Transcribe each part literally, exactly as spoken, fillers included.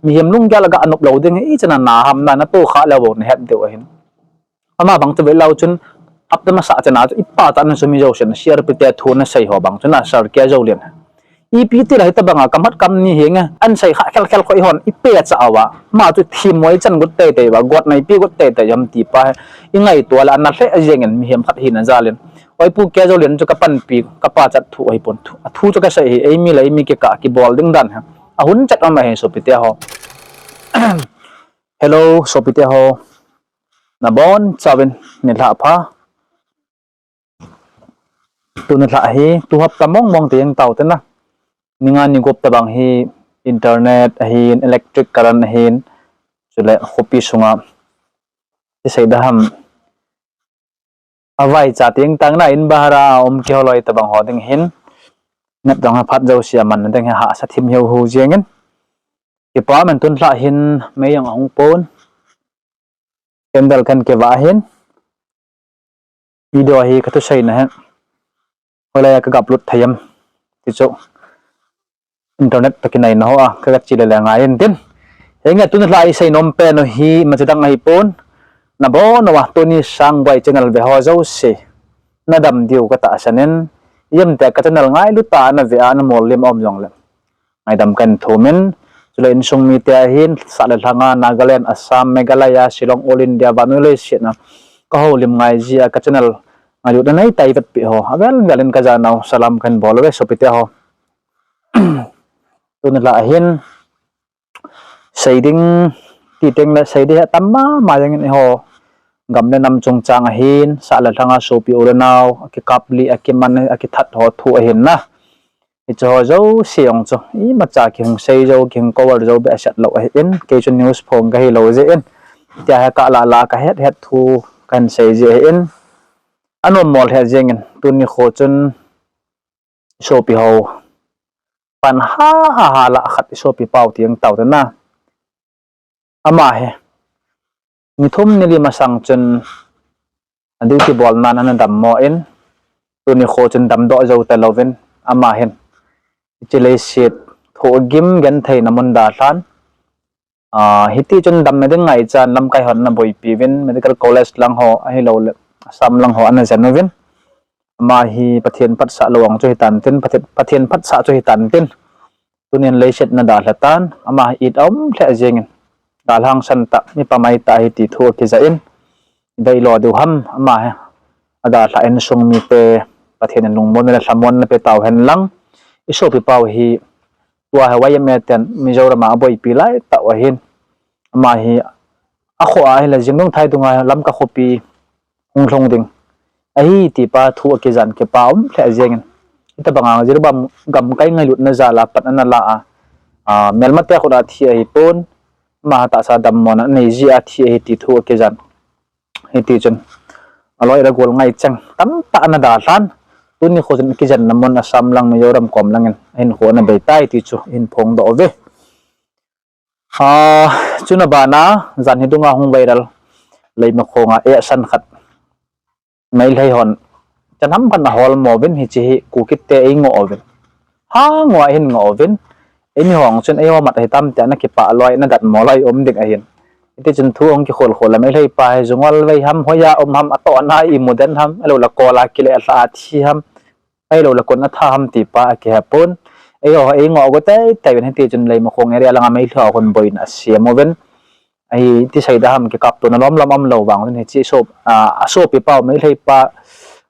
Mihem lunggel a ga nop lou ding hi, ichan a na ham na, na tohkhah leu bou na het diu ahin. Ama bang chu ve leu chun, hapta masa chan a chu, i pachat na chu mi jousen, C R P te thu na sei ho bang chu na, Sir K Joulian. Ipi ti la hitabang a, kamat kam ni hi nge, an sei kha khel khel khoi hon, i pachat uva. Ama chu thim mo i chan got tei tei uva, got na ipi got tei tei ham ti pa hi, i ngaito le, ana lheh jeng in mihem khat hina jal in. Oi Pu K Joulian chu ka panpi, ka pachat thu ahi pon thu. A thu chu ka sei hi, eimi le eimi kikah kibol ding dan hi. A hun chat um ahi sopite ho. Hello, sopite ho. Nabon chauvin nilhah pha. Tu nilhah hi, tu hapta mong mong teng tau te na. Ni nga ni gup tabang hi internet ahin, electric current ahin, chule khopi sunga. Ti sei da ham. Avai cha teng tang na in bahar a um kiho loi tabang ho ding hin. Nep dong ha phat jouse a man ding hi hahsa thim hiu hu jeng in. Kipa man tun lha hin mei jong ahung pon. Candle kan kivah hin. Video hi ka thusei na hin. Hoilai a ka gap lut thei em. Ti chu. Internet toh kinai na ho a, ka ga chi le le ngai in tin. Henge tun lha i sei nom pen u hi, ma chi dang ahi pon. Nabon uva, tuni Sangboi channel ve ho jouse. Na dam diu ka tahsan in. Ijemtia ka channel ngailut a na ve a, na mol lim um jong le. Ngaidam kan thum in, chule insung mite ahin, sah le lhanga, Nagaland, Assam, Meghalaya, Shillong, All India, vannoi leiset a. Ka houlim ngai jeh a, ka channel ngailut na nei tai vet pi ho. Avel vel in ka janau, salam kan bol uve, sopite ho. Tun lha hin, sei ding, ti teng le sei ding hi atam mama jeng in eiho. Gam le nam chungchang ahin, sah le lhanga sopi u le nao, akikap lih, akiman, akithat ho thu ahin na. Hiche ho jouse jong chu, imacha kihung sei jou, kihung cover jou behseh lou ahin, kei chu news phong kahi lou jeh in, tia hi ka la la ka het het thu kahin sei jeh ahin, anom mol het jeng in, tuni kho chun, sopi ho, pan ha ha ha la khat i sopi pau tieng tau te na. Ama hi, ni thum ni li masang chun, a duty bol nan ana dammo in, tuni kho chun damdoh jou ta louvin, ama hin, hiche leiset, thohgim genthei na mun dalhan, a, hiti chun damna ding ngaichan lamkai hon ana boipi uvin, Medical College lang ho, ahilouleh, Assam lang ho ana jen uvin, ama hi Pathen phatsah lou ang chu hitan tin, Pathen, Pathen phatsah chu hitan tin, tunin leiset na dalha tan, ama hi it aum lheh jeng in, dalhang san tah, mipa mai tah ahi ti thu akija in, dei lo diu ham, ama hi, adalhah insung mite, Pathen in lungmonna le lhamonna pe tau hen lang, i sopi pau hi, tua hi Y M A ten Mizoram a aboipi lai tah u ahin, ama hi, akhoh a ahile Zingdong Thaidung a Lamka khopi hung lhung ding ahi ti pa thu akijan kipa um lheh jeng in. Hitabang a Jiribam gamkai ngailutna jal a pan ana la a, a, melmate khut a thi ahi pon, ama tahsa dammona anei jeh a thi ahi ti thu akijan. Hiti chun, aloi le gol ngaichang tamtah ana dalhan, tuni kho chun akijenna mun Assam lang Mizoram kom langin ahinkho ana bei tai ti chu ihin phongdoh uve. A, chuna bana, jan hi dunga hung viral, Leimakhong a ehsan khat, Meitei hon, chanham khat ana holmo uvin hiche hi Kuki te eingoh uvin. Hang uva ahin ngoh uvin, eimi hon chun eiho mat ahitam tia ana kipah loi, ana datmo loi um ding ahin. Hiti chun thu hung kikhol khol le Meitei pa hi jungol vei ham, hoiya um ham, atohna imu den ham, ahilouleh kol a kile lha a thi ham, ahilouleh kon atha ham ti pa akihe pon. Eiho eingoh go teitei uvin hiti chun Leimakhong area langa Meitei ho khun boina asem uvin. Ahi ti sei da ham kikaptona lom lom umlou vang uvin hiche sop, a, asopi pau Meitei pa,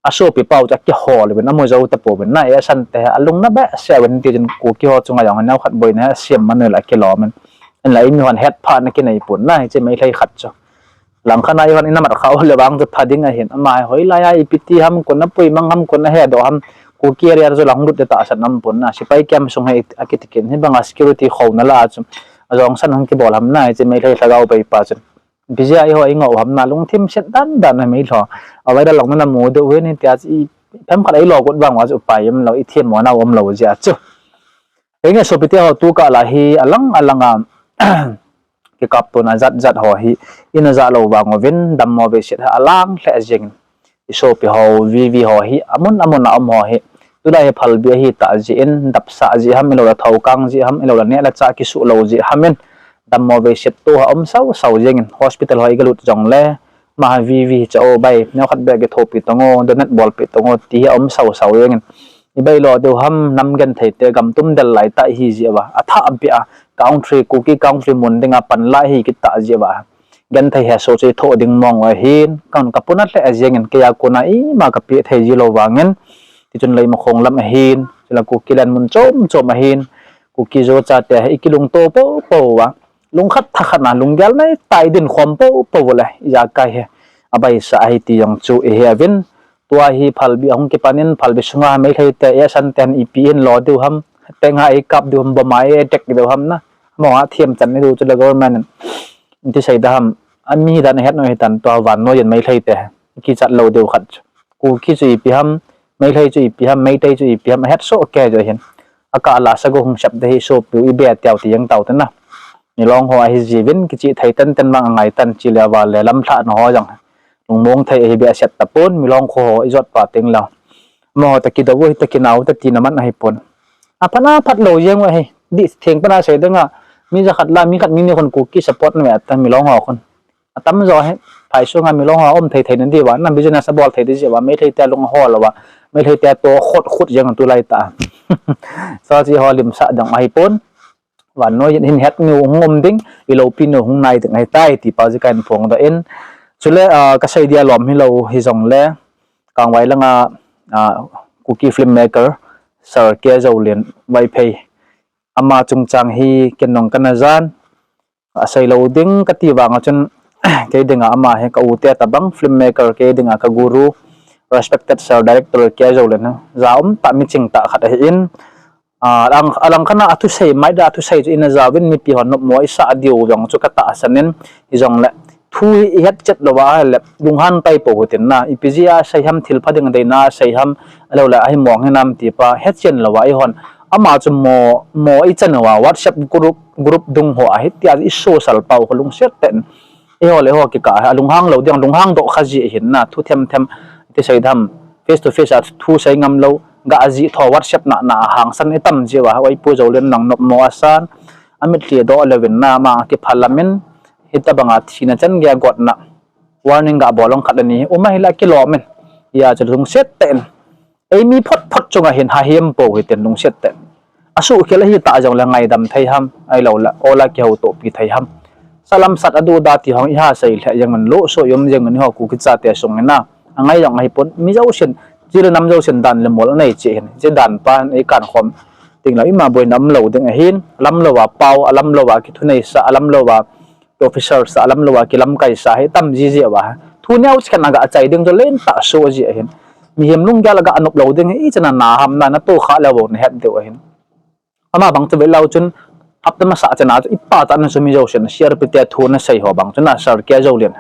asopi pau chu akihol uvin amu jou tapouvin na, ehsan te hi alungna behseh uvin hiti chun Kuki ho chunga jong neo khat boina hi asem man uvin la akilom in. Hinla eimi hon hetphahna kinei pon na hiche Meitei khat chu. Langkhat a eihon ina mat kha u le vang chu pha ding ahin, ama hi hoilai a ipi ti ham, kon apui mang ham, kon ahedoh ham, Kuki area chu la hung lut le tahsan um pon na, sepai camp sung hi akiti kit in, hibanga security khouna lah a chu, ajongsan hung kibol ham na, hiche Meitei lhagao bei pa chun. Ipi jeh a eiho eingoh u ham na, lungthim set dan dan a Meitei ho. A viral lou na namu diu hin hitia chu i phem khat eilo got vang uva chu upai umlou, ithemmo nau umlou jeh a chu. Henge sopite ho, tu kah la hi alang alang a kikaptona jat jat ho hi ina ja lou vang uvin dammo veiset hi alang lheh jeng in, i sopi ho, V V ho hi amun amun a um ho hi tulai hi phalbi ahitah jeh in dapsah jeh ham, ahilouleh thoukang jeh ham, ahilouleh neh le chah kisuh lou jeh ham in Dammo vei sep to ha um sau sau jengin, hospital ho iga lut jongle, ama ha V V cha o bai, neokhat beh kithopi tang o, donate bolpi tang o, ti hi um sau sau jengin. Ibai lo diu ham, nam genthei te gam tum del lai tah ihi jeh uva, athah beh a, country, Kuki country mun dinga pan la ihi kit tah jeh uva, genthei hesoh chu ithoh ding mong u ahin, kan kapuna lheh jengin, keiya kona ima kapeh thei ji lou vangin, tichun Leimakhong lam ahin, chule Kuki land mun chom chom ahin, Kuki Zo chate hi ikilungto popo uva, lungkhat thakhat na lunggel nei tah a idin khom popo u le, ijakai hi abaisah ahi ti jong chu ihe uvin, tua hi Phalbi ahung kipan in, Phalbi sunga Meitei te, Esan ten ipi in lo diu ham, tank a eikap diu ham, bomb a ei attack diu ham na, amaho a themchan ni diu chule government in, iti sei da ham, ami dan ahet nau hitan, tua vannoi in Meitei te, kichat lou diu khat chu, Kuki chu ipi ham, Meitei chu ipi ham, Meitei chu ipi ham, ahet soh kei jeh hin, akah la sago hung sep te hi sopiu ibe teu ti jeng tau te na. Milong ho ahi jiuvin, kichih thei tenten vang angai tan, chule avale lamlhahna ho jong lungmong thei ahi behseh tapon, Milong kho ho ijot pa teng lou, amaho toh kidou u hita, kinau u hita tina man ahipon. Aphat aphat lou jeng u ahi, dih theng pana sei dinga, mi jakhat la, mi khat mi ni khun Kuki support na ve ta Milong ho khun. Atamjo hi, phai sunga Milong ho um thei thei na diuva, na business abol thei di jeh uva, Meitei te lung ahol uva, Meitei te toh khut khut jeng tulai tah a. Chuche ho limsah ding ahipon. Vannoi in hin het nau hung um ding, iloupi nau hung nai ding ahitai ti pa jeh kahin phongdoh in. Chule, ah, kasei dia lom hilou hijongle, Kangvai langa, ah, Kuki filmmaker, Sir K Zolian Vaiphei, ama chungchang hi ken jong kana jan, asei lou ding kati vanga chun, kei dinga ama hi ka u te tabang filmmaker, kei dinga ka guru, respected Sir Director K Zolian, ja um tah, mi ching tah khat ahin, ah, alang, alangkhat a athusei, mai da athusei chu ina jauvin mipi hon nopmo isah diu jong chu katahsan in, hijongle thu hi ihet chet louva ahile lunghan tai pou hitin na, ipi jeh a sei ham, thilpha ding deina sei ham, ahilou le ahi mong hinam ti pa hetchen louva eihon, ama chu mo, mo ichan uva WhatsApp group, group dung ho a hitia isocial pau kho lungset tah in, eiho le eiho kikah a lunghang lou ding, lunghang doh kha ji ahin na, thu themthem, iti sei dam, face to face a thu sei ngam lou, ga ajih tho WhatsApp na, na hangsan itam ji uva, Vaipu Zolian nang nopmo asan, amitlhi doh louvin na, ama kiphalam in, hitabanga thina chan geiya gotna warning ga bol jong khat ani um ahile kilom in, hijeh chun lungset tah in, eimi phot phot chunga hin hahem pou hitin lungset tah in, asuhkhel ahitah jongle ngaidam thei ham, ahilou le ol a kihoutopi thei ham, salam sat aduh da ti hong iha sei lheh jeng un, lohsoh i um jeng un, eiho Kuki chate sung hi na, angai jong ahipon, mi jousen, chi le nam jousen dan le mol anei cheh hin, hiche dan pa hin eikankhom teng le ima boina umlou ding ahin, alam louva pao, alam louva kithuneisah, alam louva officer sah, alam louva kilamkaisah hi tam ji jeh uva, thu neocha khat na ga chai ding chu lentah soh ji ahin, mihem lunggel a ga nop lou ding hi ichan a na ham na, natohkhah leu bou nahet diu ahin. Ama bang chu velou chun, hapta masa chan a chu ipachatna chu mi jousen, C R P te thu nasei ho bang chu na, Sir K Zolian,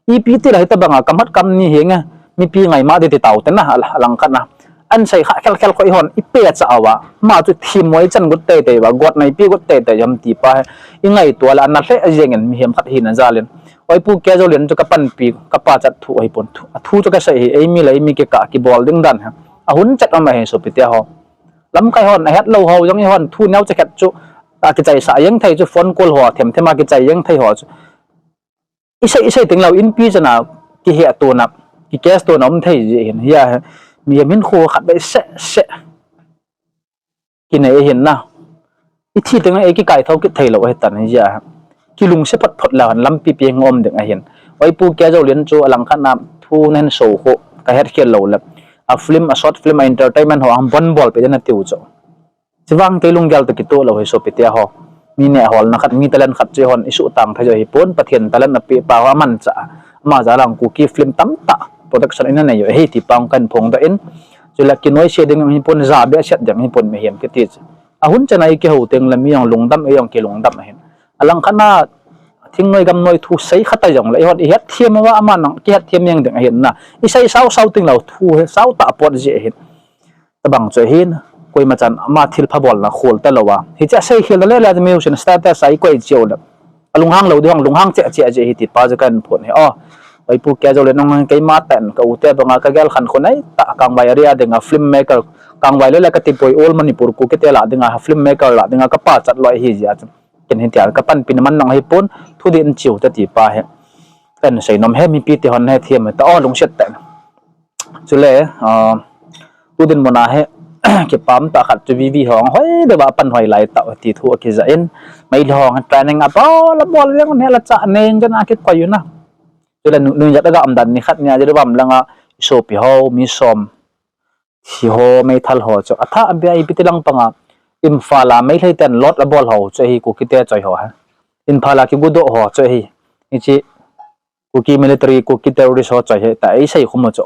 ipi tile hitabanga kamhat kamni henge, mipi ngaima di ti tau te na, al-, alangkhat na, ansei kha khel khel kho eihon ipechat uva, ama chu themmo ichan got teitei uva, gotna ipi got teitei ham ti pa hi ingaito le ana lheh jengin, mihem khat hina jal in, Vaipu K Zolian chu kapanpi, kapachat thu ahipon, thu, athu chu kasei hi, eimi le eimi kikah kibol ding dan hi ahun chet um ahi sopite ho. Lamkai hon ahetlou ho jong eihon thu neocha khat chu akichaisah jeng thei chu, phone call ho themthem a kichai jeng thei ho chu, isei, isei tenglou inpi chana kihettona, kicase tona um thei ji ahin, hijeh a mihem hinkho khatvei seh seh kinei ahin na, ithi tengle eikikaithou kit theilou ahitan, hijeh a kilungset phot phot leu hen lampi pi hung um ding ahin. Vaipu K Zolian chu alangkhat na thu nahin sou khu kahetkhel lou le, a film, a short film, a entertainment ho ahung bonbolpeh ding atiu chu, chuvang kei lunggel toh kitoh lou hi sopite ho. Mi nehholna khat, mi talent khat chu eihon isuhtang thei joh hipon, Pathen talent apeh pa ho amanchah a, ama jal a Kuki film tamtah production in anei u ahi ti pa kahin phongdoh in, chule kinoise ding hipon, ja behseh ding hipon, mihem kiti chu ahun chana ikihou tengle mi jong lungdam, ei jong kilungdam ahin. Alangkhat na thingnoi gamnoi thu sei khat a jongle eihon ihetthem uva, aman jong kihetthem jeng ding ahin na, isei sao sao tenglou thu hi sao tah pot ji ahin. Tabang chu ahin, koima chan ama thilpha bolna khol talouva, hiche asei khel na le le mi jousen status a ikoi cheh u le, alunghang lou ding, lunghang cheh cheh ji ahi ti pa chu kahin phon hi o. Vaipu K Zolian nang keima tah in ka u te banga kagel khankho nei tah, Kangvai area dinga film maker, Kangvai le le katipoi, all Manipur Kukite lah dinga film maker lah dinga kapachat loi ahi jeh a chu, Ken hitia kapanpi na man nang hipon, thu din chiu ta ti pa hi. Kan sei nom he, mipi te hon he thiam ta o lungset ta. Chule, ah, tu din muna hi, kipah tah khat chu V V hong hoi deuva pan hoi lai tah ti thu akija in, Meitei hong training abol, abol jeng ne la cha ne jong akikoi u na. Chule nu, nuijat aga um dan ni khat nia, Jiribam langa isopi ho, mi som, hi ho, meithal ho chu. Atha abia ipi ti lang panga, Imphal a Meitei ten lot abol ho chu ahi, Kuki te choi ho ha. Imphal a kigudoh ho chu ahi. Hiche, Kuki military, Kuki terrorist ho choi hi ta, eisei khum u chu.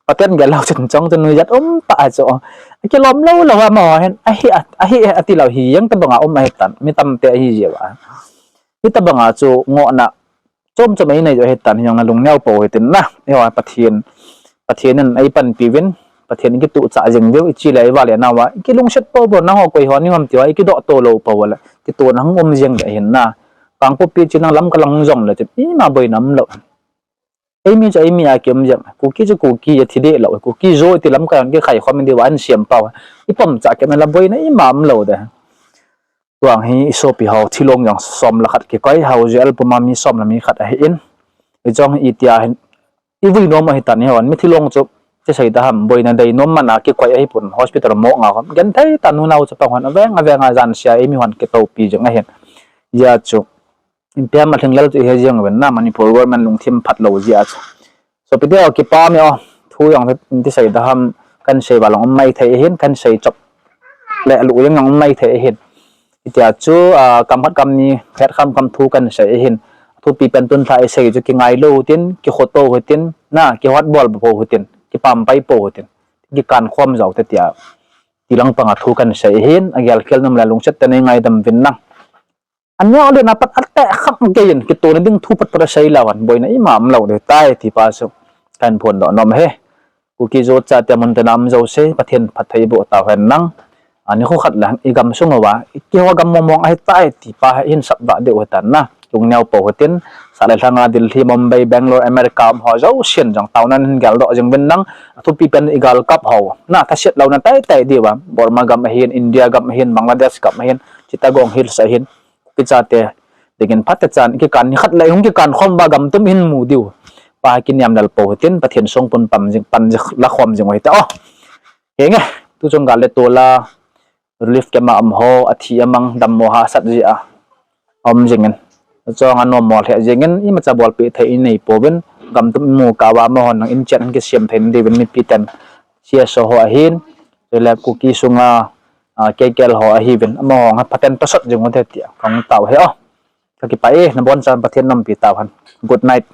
Pathen gel lou chun chong chu nuijat um tah chu. Akilom lou lou amaho hin, ahi, ahi, ati lou hi jeng tobanga um ahitan, mi tamte ahi jeh uva. Hitobanga chu ngohna chom chom einei joh ahitan, hijongle lungneo pou hitin na. Eiho Pathen, Pathen in eipanpi uvin, Pathen in kituhchah jing diu, iche le iva le nauva, ikilungset pou bou, nangho koi ho ning ham tia ikidoh to lou pou le, kitohna hung um jeng le ahin na. Kangpokpi chun nang Lamka lang jongle chun ima boina umlou. Eimi chu eimi a kium jeng, Kuki chu Kuki a thi deh lou, Kuki Zo ti lamkai hon kikhai khom diuva ahin sem pau. Ipomcha kit na la boina ima umlou de. Tuang hi isopi ho thilong jong som le khat kikoi, Haoju album a mi som le mi khat ahin. Ijong itia hin, ivui nom ahitan eihon, mi thilong chu, che sei ta ham, boina dei nom mana kikoi ahipon, hospital mo nga khom. Genthei ta nunao chapang hon, aveng, avenga jansia eimi hon kitoupi jing ahin. Hijeh chun, ipi ham alhinglel chu ihe jeng uvin na, Manipur government lungthim phat lou jeh a chu. Sopite ho, kipah e o, thu jong ti sei ta ham, kan sei val jong um maithei ahin, kan sei chop le alu jeng jong um maithei ahin. Hitia chu, ah, kam khat kam ni, het kham kham thu kan sei ahin. Athupi pen tun lha isei chu kingailou tin, kikhoto hitin, na, kihotbol pou hitin, kipampai pou hitin, kikan khom jou te tia, ti lang panga thu kan sei ahin, agel khel nom le lungset tah in nei ngaidam uvin lang. Aneo le na pat ateh kham keiyin, kitohna ding thu pat pat asei lou hen, boina ima umlou ding tai ti pa chu kahin phondoh nom e. Kuki Zo chate mun tina um jouse, Pathen phatthei boh tau hen lang. Ani khu khat le igamsung uva, ikihou gam mong mong ahitai ti pa hi hin sapvah diu hitan na. Lungneo pou hitin, sah le lhanga Delhi, Mumbai, Bangalore, America um ho jousen jong taona hin geldoh jing uvin lang, athupi pen igalkap ho. Na, thasiat louna teitei diuva, Burma gam ahin, India gam ahin, Bangladesh gam ahin, Chittagong Hills ahin, Kuki chate dingin phatechan kikan ni khat le hung kikan khom uva gam tum hin mu diu. Pa hi kiniamlel pou hitin, Pathen songpun pan jing, pan jing la khom jing u hite o. Henge, tuchung gal le tol a relief camp a um ho, athi amang dammo hahsat jeh a um jingin, achong anommo lheh jengin, imacha bolpeh thei inei pouvin, gam tum imu kah uva amahon jong in chan kisem thei diuvin mipi ten, C S O ho ahin, chule Kuki sunga, ah, K K L ho ahiuvin, amaho jong phaten tosot jing ute tia kahung tao e o. Kakipah e, nabonchauvin Pathen in umpi tauhen. Good night.